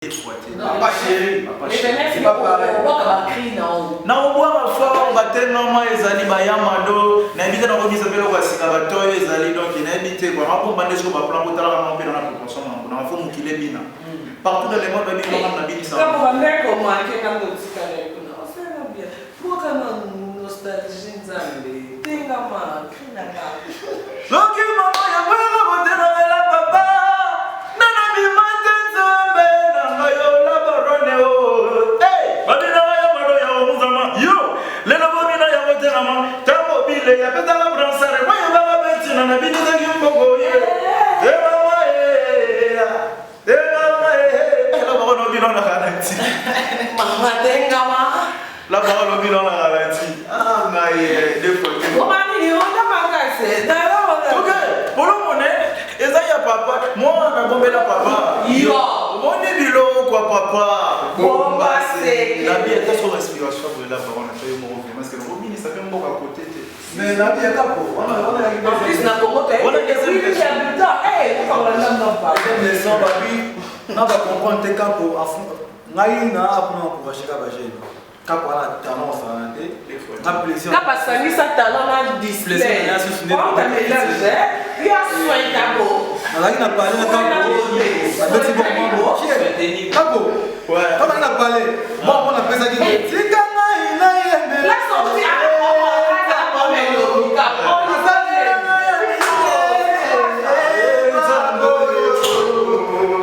Papa chéri, papa chéri. C'est pas pareil. Nakobwaka fort batelema ezali bayamado nayebi te nakobisa mpe eloko ya sika bato oyo ezali donc nayebi te kua nakobomba nde soko baplan botalaka ngo mpe na na proportion mango na fo mokili ebina partout dans le monde bayebi nganga na binisa Soki mama ya bwanga botelemela papa nana bima te nzambe na ngai yo la baronne o hey! Babinaka ya mado ya omuzama yo lelo bobina ya kotelama ntango bile ya petaka bransare boyebaka mpe ntina na binisaki mboko ye te mama e te mama e la baronne obina na garanti mama tengama La parole au bilan la ralenti. Ah, ngai, deux fois. Ok, polo mone, eza ya papa. Moi, nabombela papa. Yo. Omoni biloko ya papa. Bomba seke. La vie ata so respiration boye la parole na yo moko vraiment parce que obinisa mpe mboka côté te. Mais la vie ata po. Wana wana En plus na Congo to. Wana deuxième question. Eh, tokangola ndambo na papa. Leçon babi na ba comprendre te kapo ngai na apona encourager ka ba jeune. Kapo wana talent osala te. Na plaisir. Kapa sangisa talent na display. Ota mélange, ya soin tabo. Nazalaki na palais na kapo. Babeti bongo. Kapo. Kapo na palais. Bon, on apesaki tika ngai na yembe. La sortie à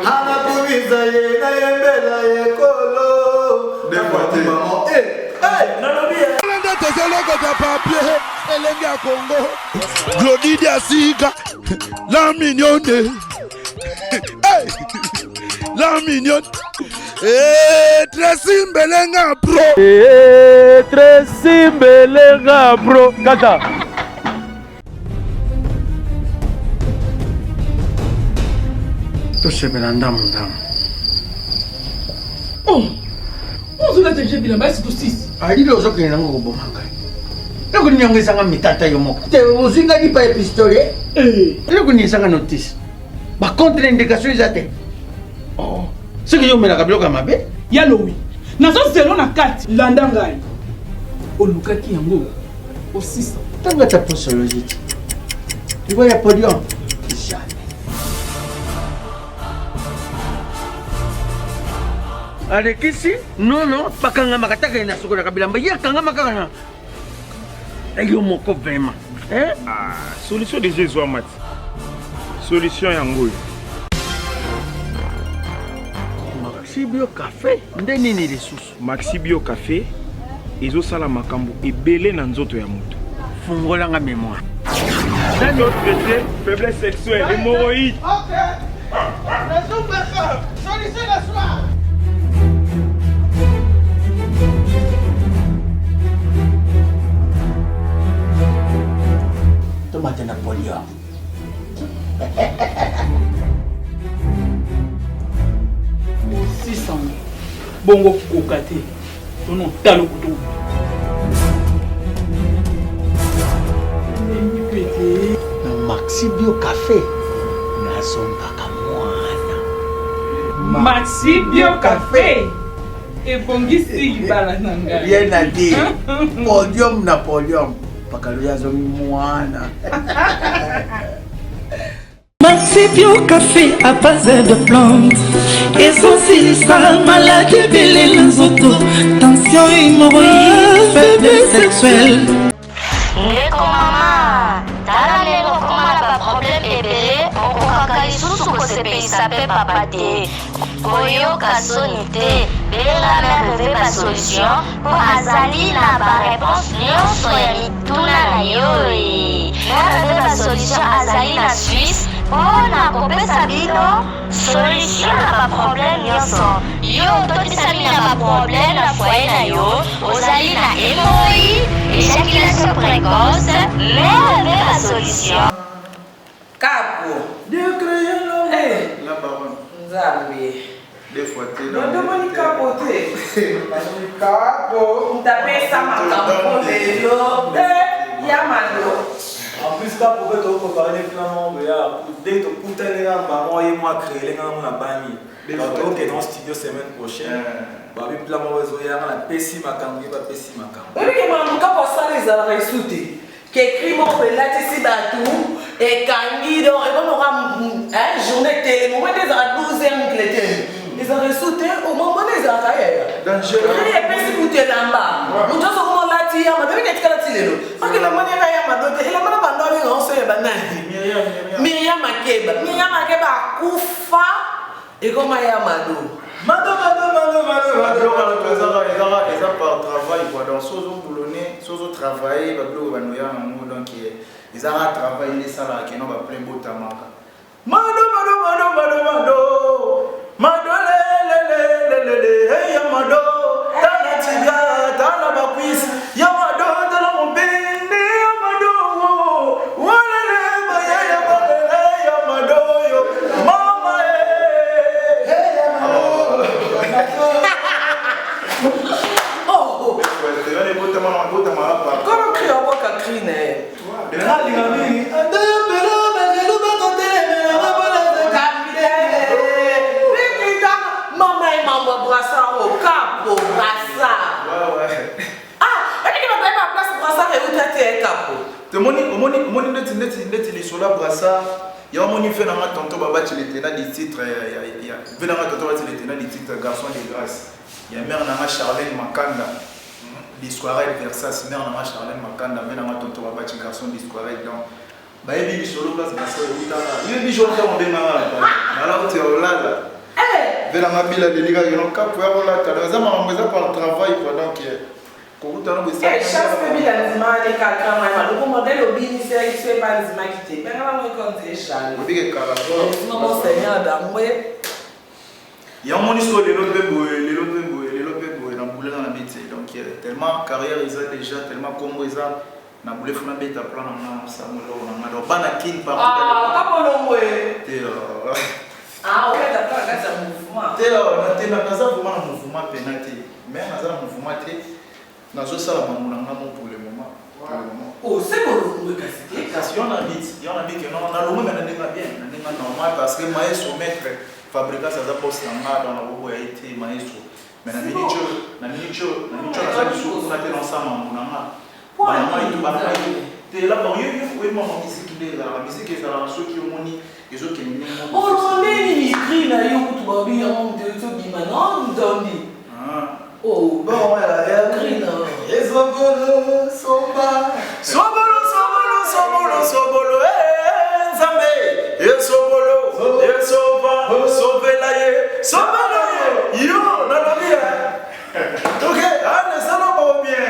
Anakumisa ye nayembela ye kolo. Nde tozolokota papier elenge ya Congo Glody Diasika la mignonne hey! la mignonne hey, Tracy Mbelenga bro hey, Tracy Mbelenga bro kata tosepela ndamu ndamu oh ozolata je bilamba esi tosisi alili ozokende nango koboma ngai eloko nini yango ezanga mitata yo moko te ozwi ngai lipa ya pistolet eloko nini ezanga notice bacontre indication eza te oh. Soki yo omelaka biloko ya mabe. Ya lowi nazozelo na kati landa ngai olukaki yango osisa ntango ata posologie te liwa ya podium jamais alekisi nono bakangamaka taka ye nasukolaka bilamba ye akangama kaka na yo moko vraiment eh? Ah, solution deja ezwama ti solution yango oyo maxi bio cafe nde nini lisusu maxi bio cafe ezosala makambo ebele na nzoto ya moto fungolanga memoire traité faiblesse sexuelle hémorroïde okay. Solution na soir. Tomate na polio. Osisango bongo koka te tono talo kutu na maxi bio cafe nazongaka mwana maxi bio cafe ebongisi libala na ngai rien à dire podium na podium pakalo azongi mwana Maxi Bio Café à base de plantes ezosilisa maladi ebele na nzoto tension hémorroïde faiblesse sexuelle Ndeko mama, tala ndenge okoma na ba problème ebele, okokaka lisusu kosepelisa pe papa te. Koyoka soni te, benga mère Veve ba solution po azali na ba reponse nionso ya mituna na yo ee. Mère Veve ba solution azali na Suisse po na kopesa bino solution na ba problème nionso. Yo ototisami na ba problème na foyer na yo, ozali na hemorroïde, ejaculation precoce, mère Veve ba solution. Kapo. Dieu crée l'homme. Eh. La baronne. Nzambe. Deux fois te. Dodo moni kapo te. Kapo. Ntapesa makambo lelo. Eh, ya mado. plus ka pope tokoprépare ne plan moko boya dès tokutani na bango ye mwa créele nga ngo na bangi donc tokokende en studio semaine prochaine babi plan moko ezoya nga napesi makambo ye bapesi makambo. Oyebi ke makambo kaka osala ezalaka esu te ke cri moko elatisi bato ekangi donc ekomi oka journée telemi omoi nde ezalaka 12 heures mokili etelemi ezalaka esu te omomona ezalaka yaya cri epesi moto elamba moto nyonso okoma olati yama toyebi ke etikala ti lelo soki elamba nde yaka yama do te elamba na bando abenga onso ya banani Miriam Makeba Miriam Makeba akufa ekoma ya mado. Mado mado mado mado mado. Biloko wana mpe ezaka ezaka eza par travail quoi donc soki ozo boulonner soki ozo travailler ba biloko bando ya nango donc ezaka travail nde esalaka keno ba plein botamaka mado mado mado mado mado mado le le le le le le hey ya mado tala tibia tala ba cuisse ya mado tala mobende ya mado walele bayaya balele ya mado yo mama eh Oh, kolo cri obwaka cri na ye. Nalinga mingi ata yo pelo bajelu bakotelemela nga mpona Mama ye mambo ya brassard oyo kapo brassard. Ah, eleki bato ba place brassard euta te ye kapo. Tomoni omoni omoni ndeti ndeti ndeti lisolo ya brassard ya omoni ve nanga tonton babati le tenant du titre ya ya ya ve nanga tonton babati le tenant du titre garçon de grâce ya mère nanga Charlène Makanda Disquarel Versas mère nanga Charlène Makanda ve nanga tonton babati garçon Disquarel donc bayebi lisolo place brassard eutaka yo biso ntango obenganga na pale nala uti ya olala ve nanga bila lelika yo kapo ya kolata donc eza makambo eza par travail quoi donc kokutana boye Eh, chance mpe bila ndima alekaka ngai maloko modele obinisaki so epa ndimaki te benga bango ekonzi ejalo obike kala monseigneur dangwe. Yango moni sikoyo lelo mpe boye lelo mpe boye lelo mpe boye na boule nga na beti donc tellement carrière eza déjà tellement kombo eza na boule funa beta plan na nga na eloko na nga donc bana kin partout Kapolongwe te ah obeta plan na kati ya mouvement te na te naza vraiment na mouvement pena te mais naza na mouvement te nazosala mambo na nga mo pour le moment pour le moment. Oh, se bolongwe kasi te. Kasi yo na bit yo na bit non nalongwe me na ndenge ya bien na ndenge ya normal parce que maestro maître Fabricas aza boss na nga donc nakoboya ye te maestro mais na minute oyo na minute oyo na minute oyo naza lisusu kuna te naosala mambo na nga banamaitu banamaitu te la bon yo yo oyebi mama miziki nde ezalaka miziki ezalaka soki omoni ezokende ndenge moko. Olongo nini cri na yo kutu babi yango moto euti obima non ndondi. Oh, cri na Ezobolo somba Sobolo, sobolo, sobolo, sobolo, eh, Nzambe. Esobolo, esova, sovela ye, sobela ye. Yo, nalobi eh. Ok, ah, nesala bango bien.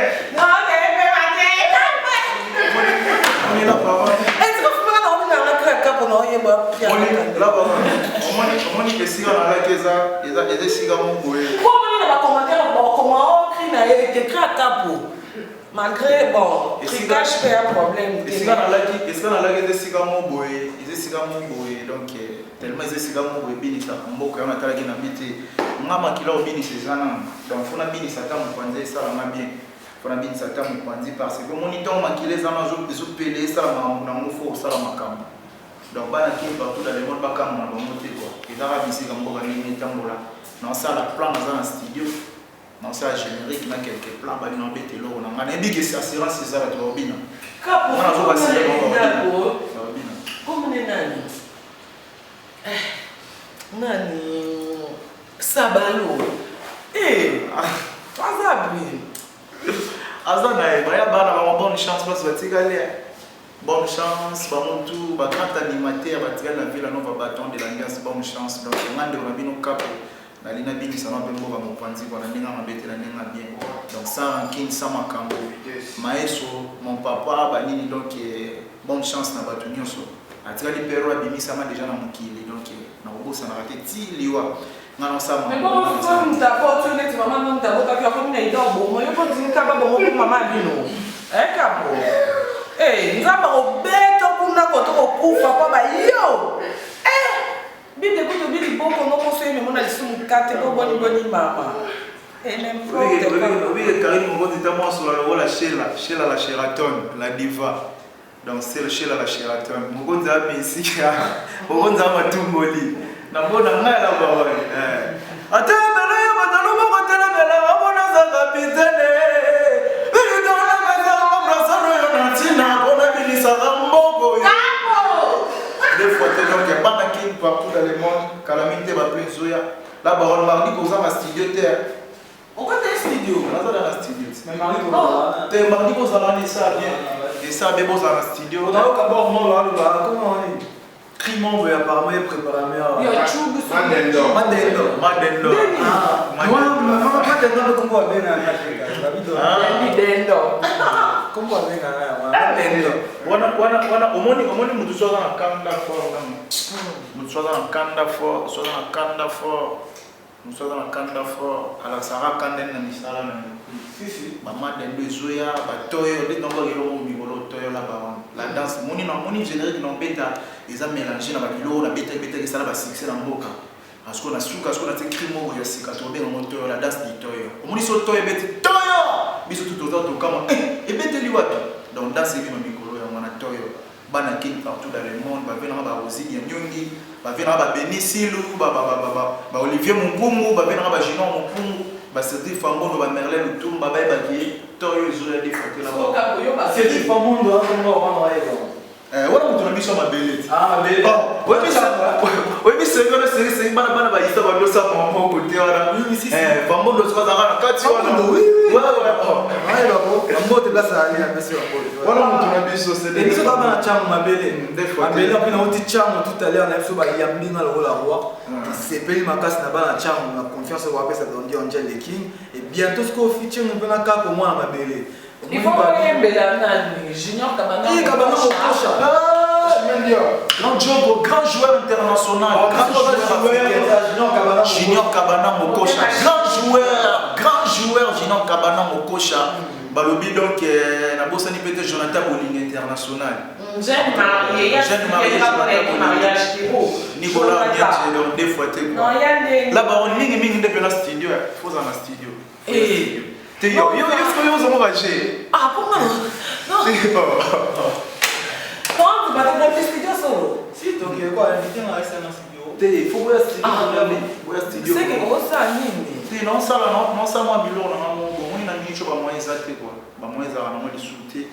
Omoni la parole. Omoni la parole. Omoni, omoni esika nalaki eza, eza, eza esika moko boye. Malgré bon, tricage mpe ya problème te. Esika nalaki esika nalaki eza esika moko boye eza esika moko boye donc tellement eza esika moko boye ebinisaka mboka yango natalaki na bi te nga makila obinisa eza nanu donc fo nabinisa ata mopanzi esalanga bien fo nabinisa ata mopanzi parce que omoni ntango makila eza na ezopele esala makambo nango fo kosala makambo donc bana kin partout dans le monde bakanga na bango te quoi ezaka bisika mboka ndenge etambola naosala plan naza na studio naosala générique na quelques plans bali naobeta eloko na ngai nayebi ke assurance eza bato baobina nga nazobasile bango baobina. Komone nani? Eh, nani Sabalo. Eh, aza bien. Aza na ye baya bana bango bonne chance place batikali bonne chance bango tout ba grand animateur batikali na Villa Nova bâton de l'ambiance bonne chance donc nga ndeko na bino kapo nali nabinisa na mpe mboka mopanzi kwa na ndenge ya mabe te na ndenge ya bien donc sans rancune sans makambo maestro mon papa banini donc bonne chance na bato nyonso atikali pero abimisama déjà na mokili donc nakobosanaka te ti liwa nga naosala Mais bongo soki moto aboti neti mama no moto abotaki akomi na ida obongo yo mpo ndimika babongo mpo mama bino ekapo nzambe akobeta kuna koto kokufa mpo bayo bible kutu bi liboko moko so ememo na lisumu kate po boni boni mama. Obike Karine Mokonzi ta mwa sola lokola Sheila, Sheila la Sheraton, la diva. Donc c'est le Sheila la Sheraton. Mokonzi ya misika, mokonzi ya matumboli. Na mbona ngai la baronne. Eh. Ata belo ya batalo moko telemela wabona za capitaine. Bilitona meza mbrasaro yo na tina bona bilisaka mboko yo. Des fois te donc bana king partout dans le monde, kalamite ba plein zoya. La baronne mardi kozanga studio te. Okota studio. Naza na studio. Mais mardi kozala. Te mardi kozala ni ça bien. Et ça bien bozala na studio. Onayoka bord moko aloba comment on dit Crime apparemment est préparé. Yo, chubu Mandendo. Mandendo. Mandendo. Ah, Mandendo kombo abenga na Afrika. Mandendo. Kombo abenga na Mandendo. Wana wana wana omoni omoni mutu so aza na kanda fort ngam. Mutu so aza na kanda fort, so aza na kanda fort. Mutu aza na kanda fort, alakisaka kanda na misala na ye. Bamadendo ezoya batoyo nde ntango eloko mikolo toyo la baronne la danse moni na moni générique na obeta eza mélange na babiloko na beta betaki esala basuccès na mboka parce que na suka sikoyo natie cri moko ya sika tokobenga yango toyo la danse du toyo omoni so toyo ebeti toyo biso tu toza tokama ebeteli wapi donc danse ebima mikolo yango wana toyo bana kin partout dans le monde bave nanga ba Rosine ya Nyongi bave nanga ba Beni Silu ba ba ba ba ba Olivier Mungungu bave nanga ba Junior Mupungu ba Cédric Fambondo ba Merlin Lutumba bayebaki ye toyo ezoya defote na ba Cédric Fambondo akongo wana wayeba wana moto na biso ya mabele oyebi seri wana seri seri bana bana bayisa bandosa moko te wana bambondo soki azalaka na kati wana bambote place ali apesi bambote wana moto na biso biso kaka na cango mabele mabele mpe nauti cango tout à l'heure na biso bayambi nga lokola roi nasepeli makasi na bana cango na confiance oyo bapesa Dondi Angel le King et bientôt sikoyo featuring mpe na kaka mwana mabele. Il faut oyembela nani Junior Kabana. Eh, Kabana Mokosha. Grand job, grand joueur international, oh, grand joueur africain. Junior Kabana Mokosha, grand joueur Junior Kabana Mokosha. Balobi donc nabosani peut-être Jonathan Boling international. Jeune marié, jeune marié, mariage Nicolas Nianche donc deux fois te quoi. Là-bas on mingi mingi nde na studio, faut na studio. Eh. Te yo yo yo sikoyo ozongo ba G. Ah pourquoi non? Quand tu vas dans le studio solo. Si donc quoi invité na rester na studio. Te faut boya studio boya studio. C'est que osa nini? Te non sala non non sala moi biloko na nga moko omoni na mingi ba moyen eza te quoi. Ba moyen ezalaka nango lisusu te.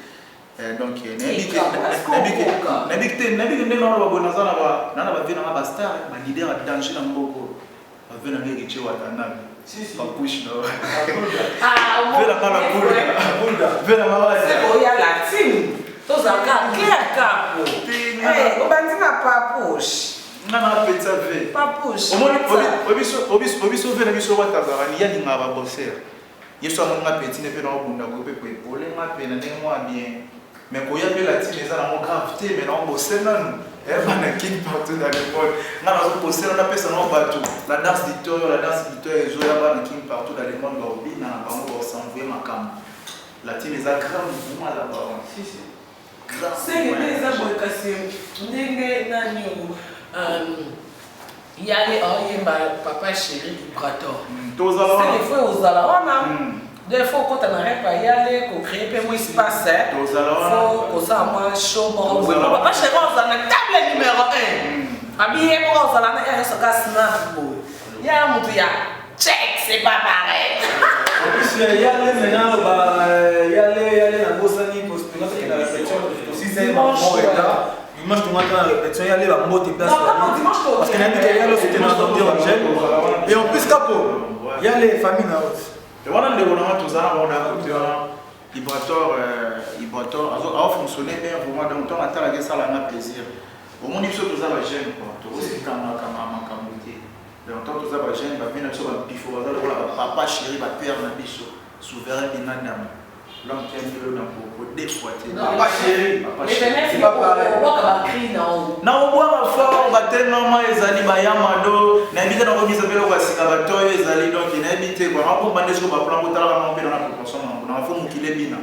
Donc nayebi ke nayebi te nayebi ke ndenge wana baboye naza na ba na ba vie na nga ba star ba leader ya danger na mboka ba vie na nga Héritier Watanabe. Papouche na vie na nga na Bulda vie na nga c'est oya la team tozalaka clair kapo obandi na papouche nga na petsa ve papouche omoni obiso ve na biso watazalaka ni yalingaka baboxer ye so amoni nga petit ne mpe na obunda koyo mpe koepole nga mpe na ndenge mwa bien mais koya mpe latine eza nango grave te mais naobose nanu bana king partout dans le monde nga nazobose nanu napesa nango bato la danse du toyo la danse du toyo ezoya bana king partout dans le monde baobina na bango baosanvoye makambo latine eza grand mouvement la baron seke nde eza boye kasi ndenge nani yale aoyemba papa chéri vibrator tozala faut ozala wana des fois okota na rep ayale kocrée mpe mwa espace faut kosala mwa show moko papa chéri ozala na table numéro 1 abi ye moko ozala na ya nyonso ka snap boye ya motu ya check c'est pas pareil. En plus, il y a les maintenant, il y a les la Bosnie, parce que la répétition, aussi c'est maman est là. Dimanche, tout le monde la répétition, il y a les la mot place. Parce qu'il y a des gars qui sont dans Angel. Et en plus, capo, il y a les familles là aussi. Et voilà, nous avons tous ça, on a Ibrator, Ibrator, a fonctionné bien vraiment, donc on attend la guerre, ça a plaisir. Au monde, il faut tous ça la gêne quoi. Tous ces camarades, camarades, donc tant toza ba jeune ba na biso ba bifo baza lokola ba papa chéri ba père na biso souverain binadam l'homme qui a mis l'eau dans le deux fois te papa chéri papa chéri c'est pas pareil obwaka ba cri na o na obwaka fort batelama ezali bayamado nayebi te nakobisa mpe eloko ya sika batoyo ezali donc nayebi te kua nakobomba nde soko baplan botalaka nango mpe na na proportion nango na fo mokili ebina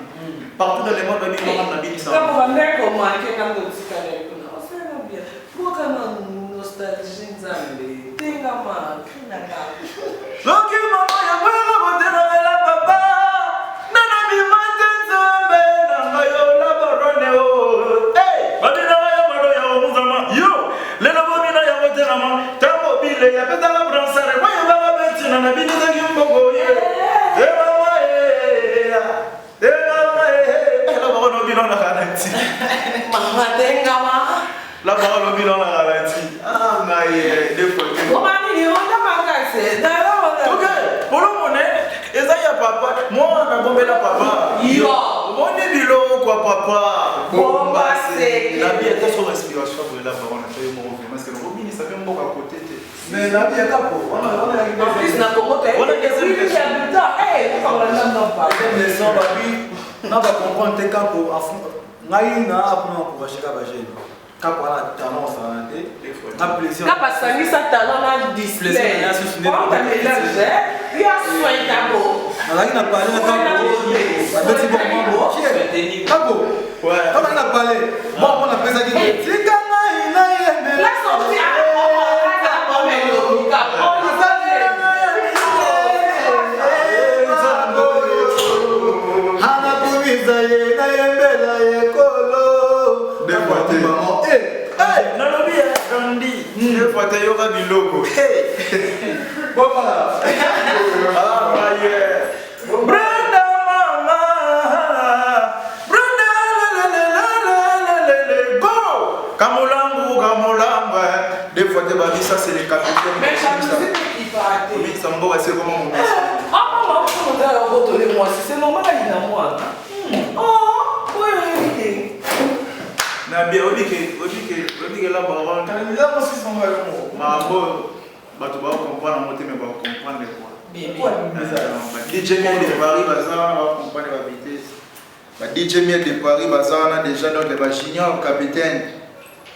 partout dans le monde babi makambo na binisa ntango bandeko manke ntango otikala kuna osala bien bwaka na nostalgie nzambe tengama cri na nga soki mama yango kotelemela papa nana bima te nzambe na ngai yo la barone o. mboko ye. Eh mama eh. Eh mama eh. La baronne obino na ralenti. Mama tengama. La baronne obino na ralenti. Ah ngai deux fois. Omani onda makasi. Ok, polo monene eza ya papa. Mwana bombela papa. Yo. Omoni biloko ya papa. Bomba seke. La vie ata so respiration boye la baronne ata yo moko vraiment parce que obinisa mpe mboka kote te. Mais la vie ata po. Wana wana En plus na Congo to. Wana deuxième question. Eh, kokangola ndambo pa. Deuxième leçon babi na ba comprendre te kapo ngai na apona encourager ka ba jeune. Kapo ana talent osala te. Na plaisir. Kapa sangisa talent na display. Quand on mélange, il y a soin d'abord. Nazalaki na palais na kapo. Babeti bongo. Kapo. Nazalaki na palais. Bon, mpo napesaki tika ngai nayembe. La sortie à Anakumisa ye nayembela ye kolo. Nalobi ya Randy. Deux fois te yoka biloko. Boma. Ah yeah. Brenda mama. Brenda la la la la la la la la go. Kamulangu kamulangu. Deux fois te babi ça c'est le capitaine. Mais jalousie qui va te. Oui, ça mboka c'est comment mon Ah maman, on va retourner moi si c'est normal il a moi. Oh, oui oui. Na bien obike obike obike la baronne. Makambo bato ba comprendre yango te mais ba comprendre quoi. Ba DJ Miel de Paris baza wana ba comprendre ba vitesse. Ba DJ Miel de Paris baza wana déjà donc ba junior capitaine.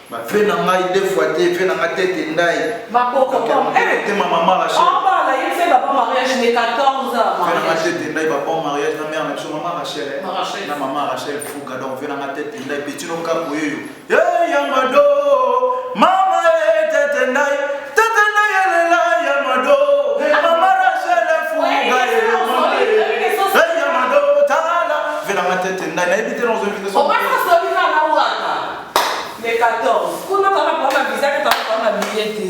Ba fe na ngai deux fois te fe na ngai tete ndai. Maboko comme eh Te ma maman Rachel. En bas là, il fait papa mariage né 14 ans. Fe na ngai tete ndai ba bon mariage na mère na biso maman Rachel. Eh. Rachel. Na maman Rachel Fouka donc fe na ngai tete ndai petit no kapo yoyo. Eh yamado mama eh tete ndai tete ndai elela yamado mama Rachel Fouka eh mama eh. Eh yamado tala fe na ngai tete ndai nayebi te na ozo invitation. On va se faire na waka. Le 14. Kuna tala kwa ma visa que tala kwa ma billet te.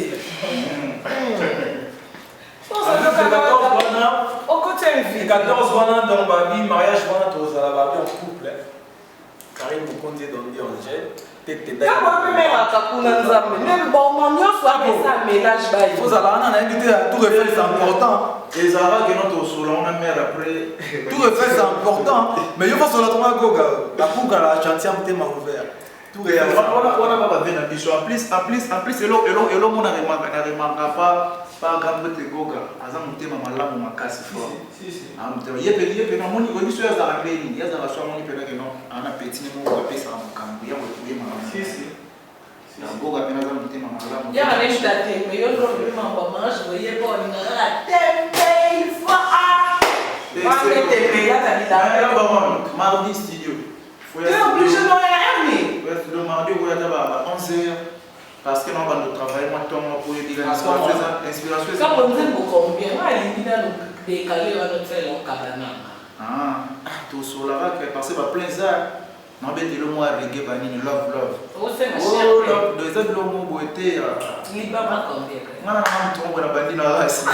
Okoti Le 14 wana donc babi mariage wana tozala babi en couple. Karine Mokonzi Dondi Angèle tete ndai. Kaka mpe melaka kuna nzambe nde boma nyonso apesa mélange baye. Ozala wana nayebi te tout refait c'est important. Ezalaka ke no tosola wana mère après. Tout refait c'est important. Mais yo fosola tonga goga. Bakuka la chantier motema ouvert. Tout refait. Wana wana ba bave na biso en plus en plus en plus elo elo elo mona remarque na remarque pas pas grand te goga aza motema malamu makasi fort. Si si. Ah motema ye pe ye pe na moni oyebi so azalaka nde nini azalaka so amoni pena ke non ana petit ne moko apesaka makambo ya koye makambo. Si si. Na goga pena aza motema malamu. Ya na nda tembe yo ndo bima ba mariage boye bo ningaka tembe il faut ah. Ba tembe ya ta La bilamba. baronne mardi studio. Tu es obligé de ya Ernie. Ouais, studio mardi okoya ata ba 11h parce que na bando travailler moi ntongo po yebika inspiration eza Ka bonzembo combien? Nga alingi nanu décaler wana tsela okabananga. Ah, tosolaka ke parce que baplein eza nabeteli mwa reggae banini love love. Osenga Oh, cher. love do eza biloko moko boye te. Libama combien? Nga na nga moto moko na bandi na rasi.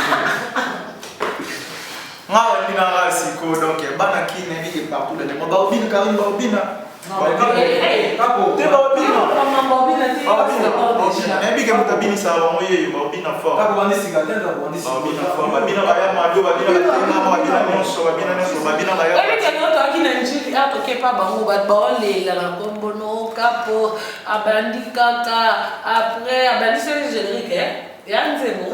Nga bandi na rasi ko donc bana kine ebike partout dans le monde baobina Karine baobina. Te baobina. Nayebi ke moto abinisaka bango yeyo baobina fort. Kapo bandi sika te ndako bandi sika. Babina fort, babina baya madio, babina batengama, babina nyonso, babina nyonso, babina baya. Oyebi ke toaki na njili atokepa bango bato baolela na nkombo nokapo abandi kaka après abandi soki générique ya nzembo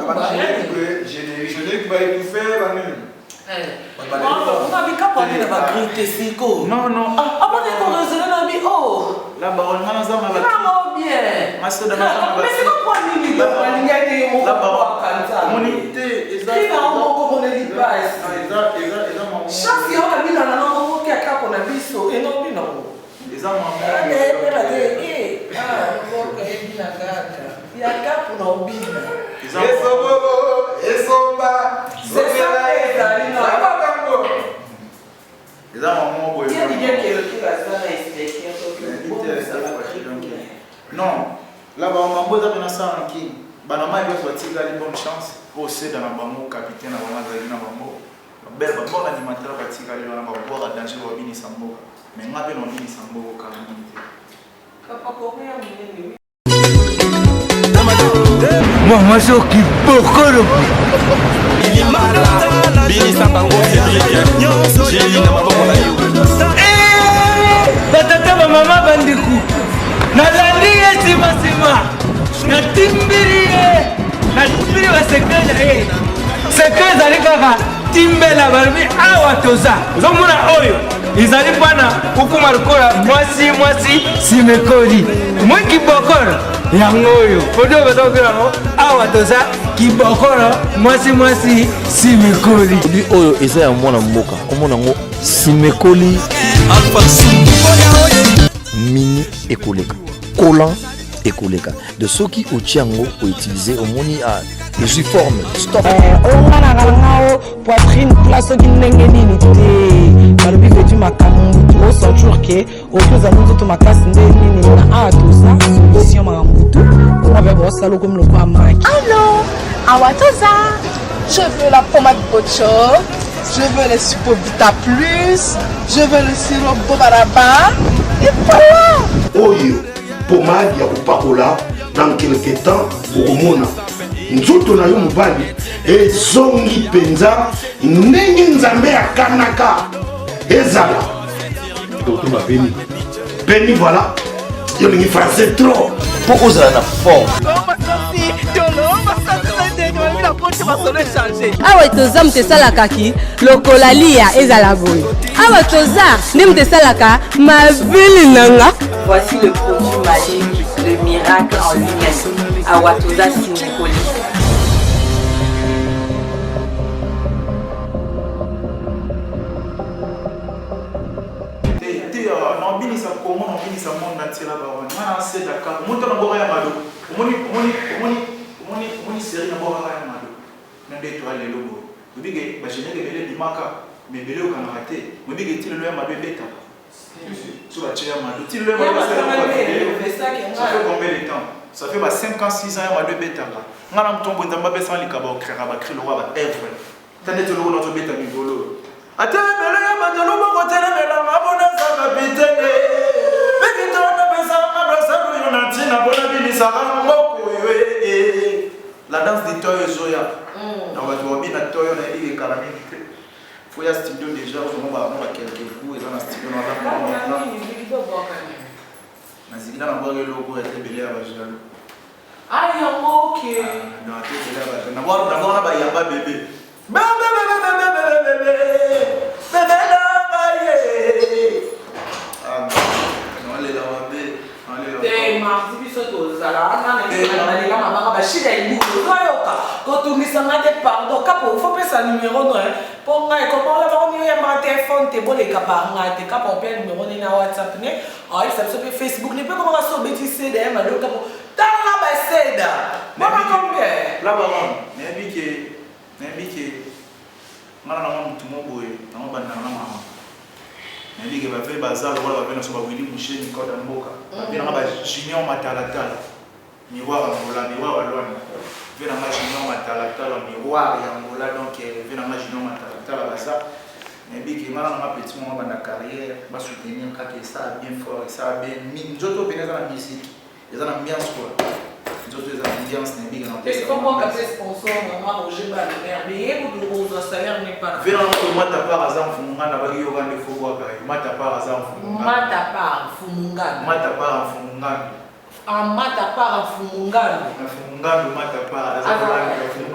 Générique ba étouffé ba nini. nga bikapo ani na bagri te siko Non non. amoni koresone na bi o La baronne nga naza na ba. nango bien Master na naza na ba. mais siko po nini balingi ete yo moko La baronne. akanza Omoni te eza. Kina moko moneli pasi Eza eza eza mama. chance yo na bino na nango moke akako na biso enombi nango Eza mama. ya kapu na obina Eza Esobolo, esomba. C'est ça, ezali na- Eza mama boye. Non, là ba mambo eza pena sala na kini. Bana mayi nyonso batikali bonne chance oyo Seda na bango capitaine na bango azalaki na bango ba belle ba bon animateur batikali wana bakobwaka danger bakobinisa mboka mais nga pe nakobinisa mboka kala mingi te. Papa Korea munene oui. Mama soki bokolo. Binisa bango Cédric Jeli na maboko na yo. Batata ba mama bandeko nalandi ye nsima nsima natimbili ye natimbili basekre na ye sekre ezali kaka timbela balobi awa toza ozomona oyo ezali mpana kokoma lokola mwasi mwasi simekoli mwi kibokolo yango oyo produit oyo baza kokela yango awa toza kibokolo mwasi mwasi simekoli produit oyo eza ya mwana mboka komona yango simekoli mini ekoleka collant ekoleka de soki otie yango outilize omoni ah, ezwi forme stop eh, oyo nga na kala o poitrine plat soki ndenge nini te balobi vedu makambo mutu osentir ke okoki ozali nzoto makasi nde nini na awa toza solution makambo tu kuna mpe baosala okomi lokola maki allo awa toza je veux la pommade bocho je veux le supovita plus je veux le sirop bobaraba et voilà oyo pomade ya kopakola dans quelque temps okomona nzoto na yo mobali ezongi mpenza ndenge nzambe akanaka ezala Tokoma beni. Beni voilà. Yo lingi français trop. Mpo ozala na forme. Awa toza moto esalaka ki lokola liya ezala boye. Awa toza nde moto esalaka mabele na nga. Voici le produit magique, le miracle en lui-même. Awa toza simikoli. Te te naobinisa Congo naobinisa monde entier la baronne nga na se Dakar omoni tona bwaka ya mado omoni omoni omoni omoni omoni série na bwaka ya mado na nde toa lelo boye oyebi ke ba générique ebele ebimaka mais ebele okanaka te oyebi ke ti lelo ya mado ebetaka so batie ya mado ti lelo ya mado basala ça fait combien de temps ça fait ba 5 ans 6 ans ya mado ebetaka nga na moto mbo nzambe apesanga likaba ocreaka ba cri lokola ba œuvre Ta neti eloko nazo beta mikolo. Ata ebele ya bato loboko telemelanga mpo naza kapitene. Bikito napesanga brassard oyo na ntina mpo nabinisaka moko oyo eh, La danse de toyo ezoya. Na bato babina toyo nayebi ekala mingi te. Faut ya studio déjà ozongo ba ba quelques coups eza na studio na na. Nazikina na bwaka eloko ya te ebele ya ba jaloux. Ah yango ok. Ah, non, te ebele ya ba jaloux. Na bwaka na bwaka ba yamba bébé. Bébé bébé bébé bébé bébé. Bébé na ngai ye. Ah non. Non lela mabe. Te mardi biso tozala wana na balela mabanga bashida ibuku ozoyoka kotungisa ngai te pardon kapo fo pesa numero no mpo ngai komola bango niyo yambaka telefone te boleka par ngai te kapo opia numero ne na whatsapp ne Ayebisa biso pe Facebook ne pe komaka so obeti seda ya mado kapo tala ba seda. Mama combien? La baronne, nayebi ke nayebi ke ngana na mwa mutu mo boye na mwa bandana na mama. Nayebi ke ba ve baza lokola ba ve na so ba Willy Musheni code ya mboka. Ba ve na ba Junior Matalatala. Miroir Angola, miroir ya Luanda. Ve na nga Junior Matalatala, miroir ya Angola donc ve na nga Junior Matalatala baza. Nayebi ke nga na nga petit moko banda carrière ba soutenir kaka esala bien fort, esala bien nzoto pene eza na musique, eza na ambiance quoi. Nzoto eza na ambiance nayebi ke na pesa. Il faut moi que sponsor maman Roger Balmer, mais ye kutu ozwa salaire n'est pas. Ve na nga mata part aza mfumu nga na baki yoka nde fo bwaka ye. Mata part aza mfumu nga. Mata part mfumu nga. Mata part mfumu nga. En mata part mfumu ngandu. Mfumu ngandu mata part aza Hollande depuis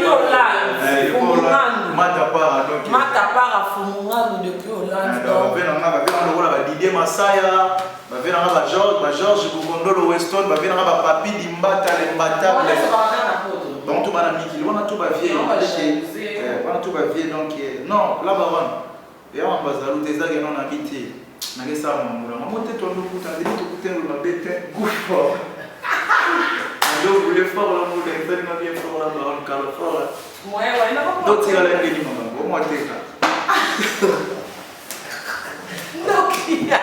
Hollande mfumu ngandu mata part donc mata part mfumu ngandu depuis Hollande donc ba na nga ba na lokola ba Didier Masaya ba na nga ba George ba George Bukondolo Weston ba na nga ba Papi Dimbata le Mbatable bango to bana mikili wana to ba vieux wana to ba vieux donc non la baronne Ya ma bazalu te eza ke non na bi te nake sala mambo na mamo te tondo kuta ndeni tokutani lo mabe te goût fort ndo voulait fort la mouda esali ma bien fort la baron kala fort la ndotikala ndeni makambo omwa teka Nokia.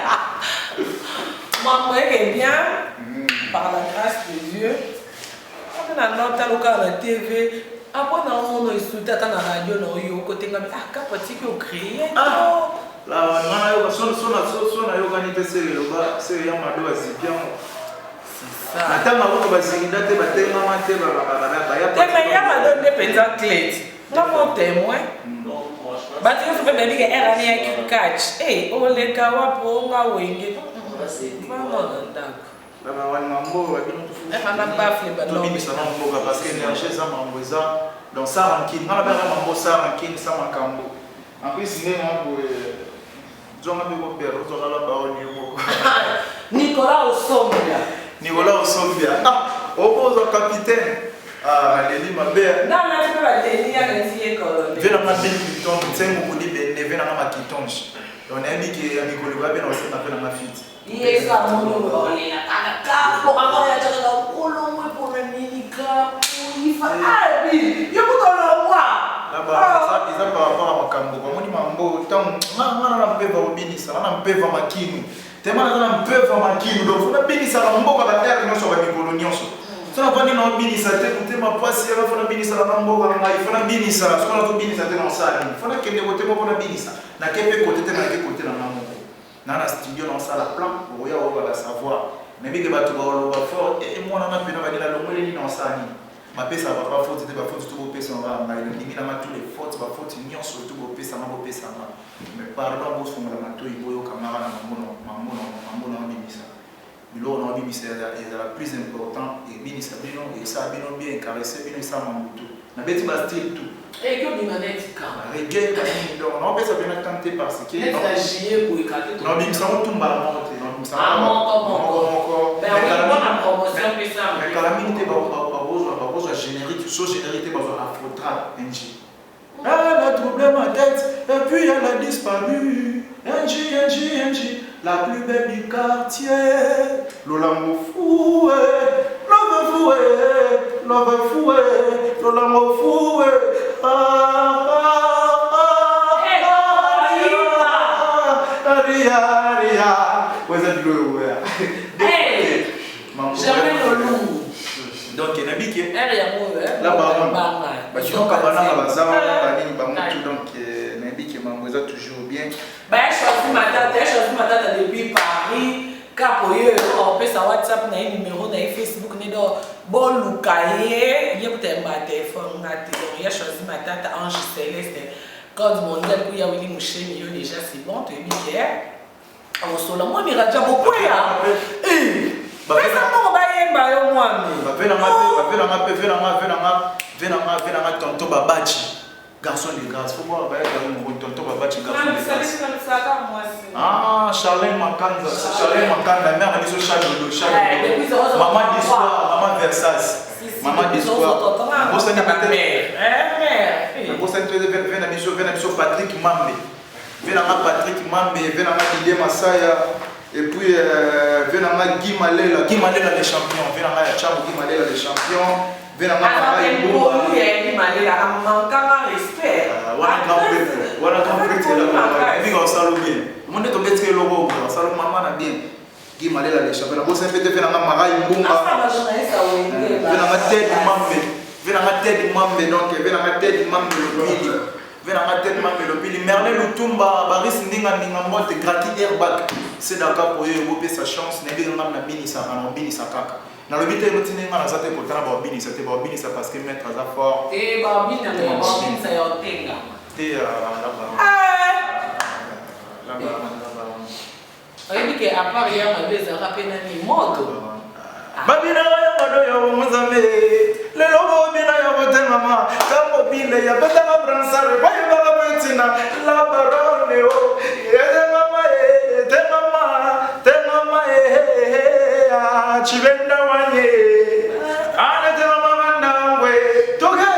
Maman est bien, par la grâce de Dieu. otala kaka na TV. Apo na omono esuta ata na radio na oyoko te ngabi ah kapo atiki o créer to. Ah la nga nayoka so so na so so nayokani te seke eloba seke ya mado azipi yango. Na ntango yango bazinda te batengama te baya. Te mais ya mado nde mpenza clé. Nga mo témoin. Bato nyonso mpe bayebi ke ere wana eyaki catch. Eh oleka wapi onga wenge. Vanda na ndako. Tobimisa na mboka parce que énergie eza mambo eza donc sa rancune nga nabengaka mambo sa rancune sa makambo en plus nde nga boye zwanga mpe kopere ozwaka la baoni yo moko. Nicolas Osombia. Nicolas Osombia ah okozwa capitaine ah naleli mabe. Nga nati mpe baleli ya nati ye colonel. Ve nanga Bill Clinton nsengo kodi bende ve nanga makitonge donc nayebi ke ya mikolo ekoya mpe na kosenga mpe nanga fiti. Yesu amoni oyo baolela kaka kapo yango ya kaka kolongwe mpona nini kapo ifa abi yo kuta olongwa. Eza par rapport ya makambo bamoni mambo ntango nga na mpeva kobinisa nga na mpeva makinu tema naza na mpeva makinu donc fo nabinisaka mboka ba heure nyonso ba mikolo nyonso so navandi na obinisa te motema mpasi yaka fo nabinisaka na mboka ngai fo nabinisa soki nazobinisa te na osala nini fo nakende kote moko nabinisa nake mpe kote te nake kote na nga moko Na na studio na osala plan okoya oyoka ba savoir nayebi ke batu bakoloba fort eh mwana nga pena badi na longoli nini na osala nini bapesaka papa faute te ba faute tout bopesa nga ngai na ndimi na nga tous les fautes ba faute nyonso tout bopesa nga bopesa nga mais pardon bofongola matoyi boyoka nga na mambo na mambo na mambo na obimisa biloko na obimisa ezala plus important ebinisa bino esala bino bien caresse bino esala mambo tout nabeti ba style tout ekobima neti kama reggae banini donc naopesa mpena temps te parce que neti na juillet boye kate nabimisa ngo tu mbala moko te nabimisa moko moko moko mpona promotion pesa mais kala mingi te bakozwa bakozwa générique so générique te bazwa afrotrap ng. Elle a troublé ma tête et puis elle a disparu. NG, NG, NG, la plus belle du quartier. Lolango foué, love foué, love foué, lolango foué. Ah, ah, ah, ah, ria, ria. Weza biloko ya. Hey, Germain Lolungu. Donc nabi ke Heure yango oyo, eh, la baronne banga. bachino kabananga baza wana banini bango tout donc nayebi ke mambo eza toujours bien. Baya choisi matata, ya choisi matata depuis Paris. Kapo ye oyo opesa WhatsApp na ye numéro na ye Facebook ne donc boluka ye ye kuta yamba telefone nga te donc ya choisi matata ange céleste code mondial kuya Willy Musheni yo déjà c'est bon toyebi ke akosola mwami raja bokweya pesa mbongo bayemba yo mwami. Bavelanga mpe velanga velanga velanga velanga tonton babachi garçon de grâce faut voir baya yango moko tonton babachi garçon de grâce. Ah Charlène Makanza Charlène Makanda mère na biso Charles Charles maman d'histoire maman Versace maman d'histoire bosani peut-être bosani peut-être ve na biso ve na biso Patrick Mambe Vie na nga Patrick Mambe, vie na nga Didier Masaya, et puis euh, vie na nga Guy Malela, Guy Malela le champion, vie na nga ya Tchabo Guy Malela le champion, vie na nga Marai Mbumba. Guy Malela amankanga respect. Ah, wana grand prêtre, wana grand prêtre la vie osalo bien. Monde tobeti eloko, osalo mama na bien. Guy Malela le champion, na bosa mpe te vie na nga Marai Mbumba. Vie na nga Ted Mambe, vie na nga Ted Mambe donc vie na nga Ted Mambe lopili. Ve na nga tellement melopili Merlin Lutumba Baris Ndinga Ndinga Mbote Graki Airbag Sedaka oyo ebopesa chance na ebika nga na binisaka na obinisa kaka nalobi te eloti ndenge nga naza te kotala baobinisa te baobinisa parce que maître aza fort te baobina baobinisa ya otenga te la Oyebi ke à part ya mabe ezalaka pe nani moto. Babina ya mado ya Nzambe lelo bobina ya kotelama ntango bile ya betaka bransare bayebaka betina la barone o etemama etemama temama chibenda wanye anetemama bandangwe toke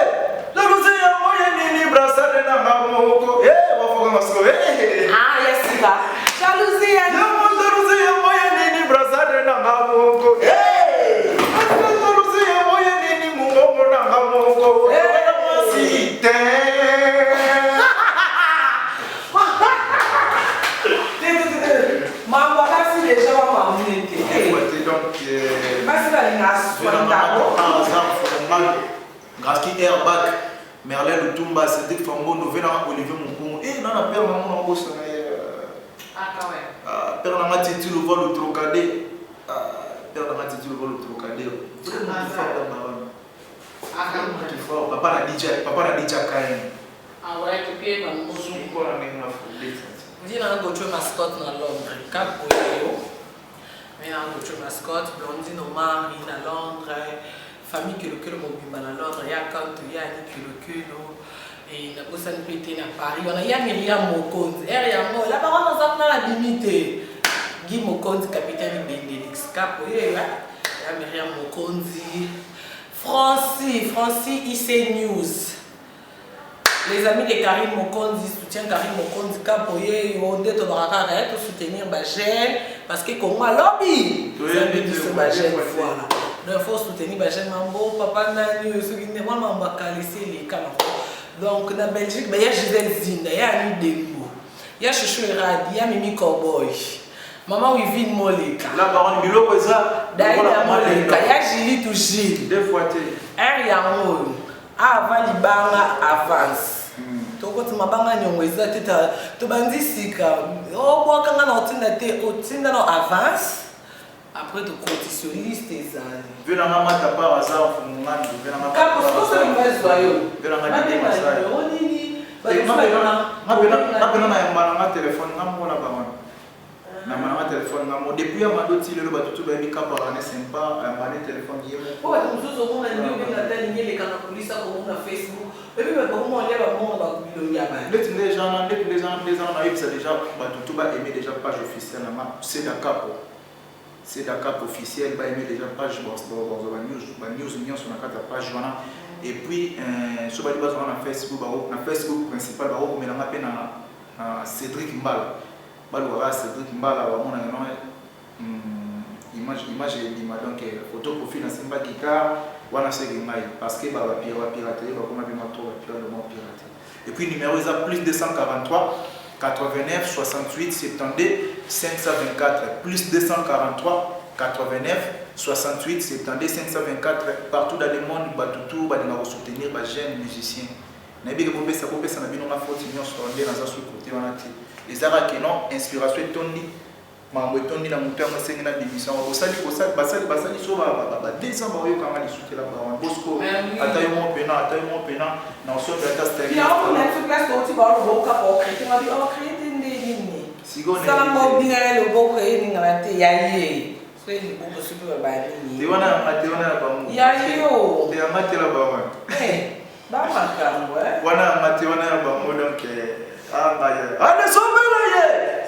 jalousie yango ye nini brassard na nga moko eh wafoka masiko eh ah yasika jalousie ya yango jalousie yango ye nini brassard na nga moko eh jalousie yango ye nini mungongo na nga moko eh mwasi te. Mambo basi deja bamamune te. Donc basi balinga soin d'abord. Général Graski Airbag Merlin Lutumba Cédric Fambondo ve nanga Olivier Mukungu eh nana père na mona obosana ye ah, père nanga Titi Luva le Trocadé ah, père nanga Titi Luva le Trocadé vraiment fort la baronne vraiment fort papa na DJ papa na DJ Kain Ah ouais, tu peux ba Sukola ndenge na fondé Vie na Gauthier Mascotte na Londres, Cap Oyo. Mais na Gauthier Mascotte, Blondine Omar na Londres, famille Kelokelo mobimba na Londres, ya Kanto, ya Annie Kelokelo. Et nabosani mpe te na Paris wana ya Myriam Mokonzi ere yango la baronne aza kuna na bimi te Guy Mokonzi capitaine Bendelix Cap Oyo ya Myriam Mokonzi Francis Francis IC News Les amis de Carine Mokonzi soutien Carine Mokonzi kapo yeyo nde tolobaka kaka ya to soutenir ba jeunes parce que Congo alobi Nzambe biso ba jeunes voilà donc il faut soutenir ba jeunes mambo papa nani oyo soki nde mwa mambo akalisi eleka nango donc na Belgique ba ya Gisèle Zinda ya Annie Dembo ya Chouchou Eradi ya Mimi Cowboy Mama Wivine Moleka la baronne biloko eza Daida Moleka ya Julie Tujile deux fois te heure yango oyo Ava libanga avance. Tokoti mabanga nyongo eza te tobandi sika obwaka nga na otinda te otinda na avance après tokotisi yo liste ezali. Vie na nga mata par hasard mfumu ngandu vie na nga Kapo soki olingi bazwa yo. Vie na nga Didi Masai. Nini? Nga pena na yamba na nga telefone nga moko na bango. Na yamba na nga telefone nga moko depuis ya mado ti lelo bato tout bayebi kapaka ne sympa ayamba ne telefone ye moko. Po bato mosusu omona nde obenga ata alingi eleka na kulisa komona Facebook oyebi bato bakoma kolia ba mbongo ba bilongi ya bato. Ndeti nde eza wana ndeti nde eza wana nde eza wana nayebisa dejà bato tout ba aimer dejà page officielle na nga Ceda Kapo Ceda Kapo officiel ba aimer dejà page bazwa ba news ba news nionso na kati ya page wana et puis soki balingi bazwa nga na Facebook na Facebook principal bakokomela nga pe na Cedric Mbala. Baluka kaka Cedric Mbala bamona que non image image ebima donc photo profil na simba guitare wana seke ngai parce que ba ba piraterie bakoma pe mwa trop ba pirate ba pirate et puis numéro eza plus 243 89 68 72 524 plus 243 89 68 72 524 partout dans le monde batu tout balinga ko soutenir ba jeunes musiciens Nayebi ke bopesa bopesa na bino nga faute nionso nde naza su cote wana te eza kaka ke non inspiration etondi makambo etondi na mutu yango esengi na bimisa yango bosali bosali basali basali so ba ba ba deux ans baoyoka nga lisusu te la baronne bosco ata yo moko pena ata yo moko pena na osombi ata sterling Yango na biso place touti baoloba okapa ocrete nga bi ocrete nde nini Sikoyo sala nayebi te. mobinga ya loboko eningana te ya ye soki liboko soki babanini te wana ya nga te wana ya bango ya yo te ya nga te la baronne Eh, Ba makambo eh. Wana ya nga te wana ya bango donc ah ngai ane sobela ye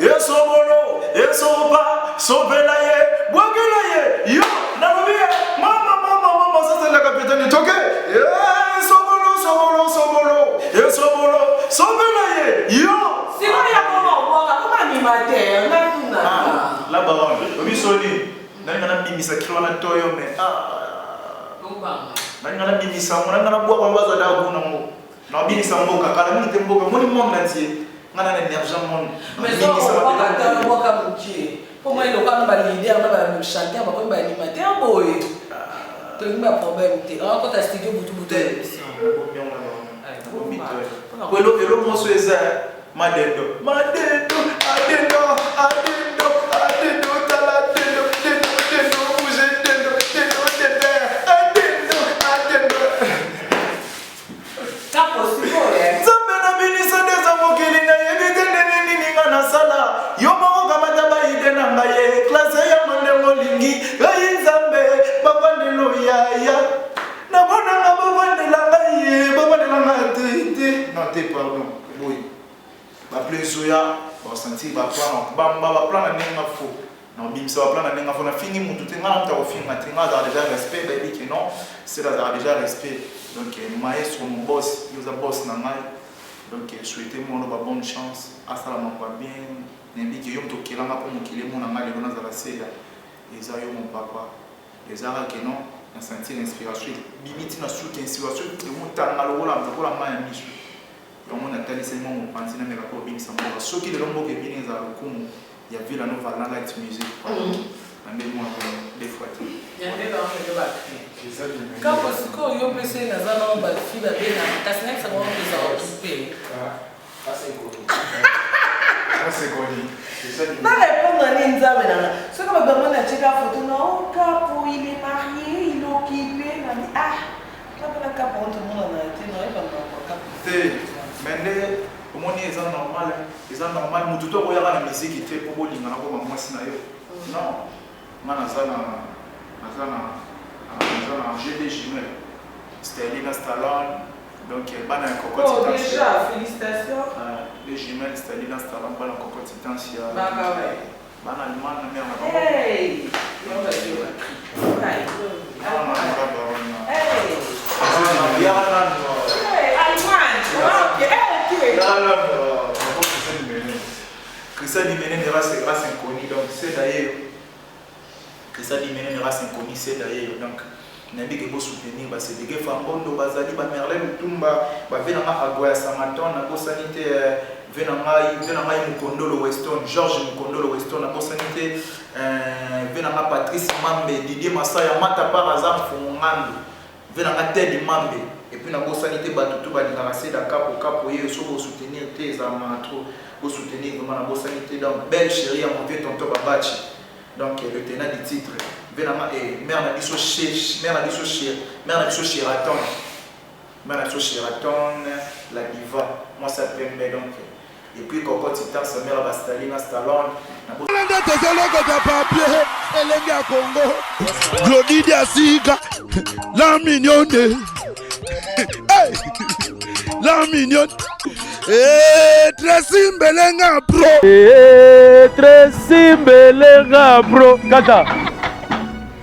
esobolo esopa sobela ye bwakela ye yo nalobi ye mama mama mama sasa la capitaine toke esobolo sobolo sobolo esobolo sobela ye yo Sikoyo ya koma obwaka koma animateur na tuna. La baronne obi soni nalinga nabimisa kilo wana toyo mais ah nalinga nabimisa yango nalinga nabwaka yango bazwa dagu nango nabimisa mboka kala mingi te mboka moni monde entier nga na énergie monde bwaka mokie mpo moi lokola na baleader na bachanteur bakomi baanimateur boye tolingi baproblème te akota studio butu butu elo moso eza Madendo, madendo, adendo, adendo, adendo, tala dendo, dendo, dendo, bouge, dendo, dendo, dendo, adendo, adendo. Nzambe na binisa nde eza mokili nayebi te ndenge nini nga nasala yo moko kamata baide na ngai ye klase yango ndenge olingi ngai nzambe bavandelo yaya namonanga bavandela ngai ye bavandela ngai te te non te pardon Boye ba plan ezoya ba sentir ba plan bamba ba plan na ndenge nga faux na obimisa ba plan na ndenge nga faux na fingi mutu te nga na mutu akofinga te nga azala deja respect bayebi ke non sela azala deja respect donc maestro mon boss yo oza boss na ngai donc souhaite moi ba bonne chance asala mambo ya bien nayebi ke yo moto okela nga mpo mokili emona nga lelo nazala seda eza yo mon papa eza kaka ke non na sentir inspiration ebimi ti na suki inspiration emotanga lokola lokola mai ya miso Yango natalisaki mwa mopanzi nameka mpe kobinisa mboka. Soki lelo mboka ebini ezala lokumu ya Villa Nova na Light Music. Na ndenge moko deux fois te. Yande na ngo ba cri. Kapo sikoyo yo mpe soki naza nao bafi babengaka kasi nayebisa bango kozala okipe. Na répondre nini nzambe na nga soki bato bamoni atyeka foto na o kapo il est marié il est occupé na bi ah kapo na kapo ngo tomonana te naoyeba makambo ya kapo te mais nde omoni eza normal eza normal motu to akoyaka na miziki te mpo bolingana koma mwasi na yo non nga naza na naza na naza na gd jumel sterling na stallone donc bana ya cocotte oh, déjà félicitations les jumelles sterling na stallone bana cocotte titansia bana allemagne na mère na bango hey Christian Dimenene race race inconnue donc c'est d'ailleurs Christian Dimenene race inconnue c'est d'ailleurs donc nayebi ke bosoutenir basedeke fambondo bazali bamerle lutumba bave na nga agwa ya samaton nabosani te eh, ve na ngai ve na ngai mokondolo weston georges mokondolo weston nabosani te eh, ve na nga patrice mambe didier masaya mata par aza mfumu ngandu Vie na nga Teddy Mambe et puis nabosani te batu tout balingaka Seda Kapo Kapo yeyo soki bo soutenir te ezala mawa trop bo soutenir vraiment nabosani te donc belle cherie ya mon vieux tonton Babachi donc le tenant du titre vie na nga eh mère na biso chez mère na biso chez mère na biso Sheraton mère na biso Sheraton la diva mwasi ya pembe donc Et puis Coco Titan, sa mère Bastali na Stallone. Nde tozolokota papier elenge ya Congo. Glody Diasika, la mignonne. Hey! La mignonne. Eh, Tracy Mbelenga bro. Eh, Tracy Mbelenga bro. Kata.